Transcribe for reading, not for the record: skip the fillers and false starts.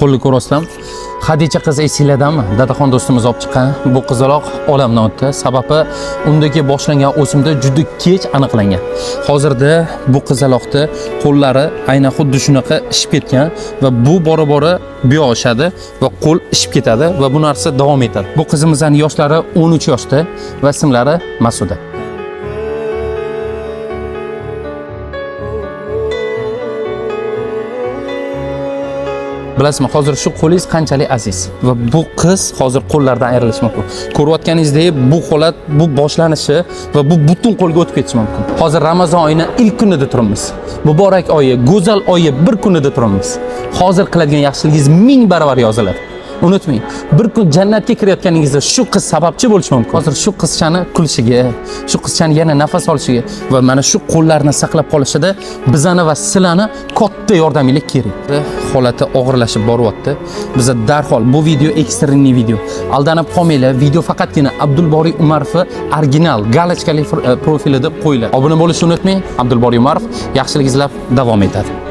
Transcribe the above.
Qo'lni ko'rasizlarmi? Hadicha qiz esinglardami? Dadaxon do'stimiz olib chiqqan bu qizaloq olamdan o'tdi. Sababi undagi boshlangan o'simda juda kech aniqlangan. Hozirda bu qizaloqni qo'llari aynan xuddi shunaqa ishib ketgan va bu bora-bora bu yoq oshadi va qo'l ishib ketadi va bu narsa davom etadi. Bu qizimizning yoshlari 13 yoshda va ismlari Masuda. Bilasizmi, hozir shu qo'lingiz qanchalik aziz va bu qiz hozir qo'llardan ayrilishi mumkin. Ko'rayotganingizdek, bu holat, bu boshlanishi va bu butun qo'lga o'tib ketishi mumkin. Hozir Ramazon oyini ilk kunida turibmiz. Muborak oyi, go'zal oyi bir kunida turibmiz. Hozir qiladigan yaxshiligingiz ming baravar yoziladi. Unutmang, bir kun jannatga kirayotganingizda shu qiz sababchi bo'lishi mumkin. Hozir shu qizchani kulishiga, shu qizchani yana nafas olishiga va mana shu qo'llarni saqlab qolishida bizani va sizlarni katta yordaminglar kerak. Holati og'irlashib boryapti. Biza darhol bu video ekstremniy video. Aldanib qolmanglar, video faqatgina Abdulboriy Umarovni original galochkali profilida qo'yiladi. Obuna bo'lishni unutmang. Abdulboriy Umarov yaxshilik izlab davom etadi.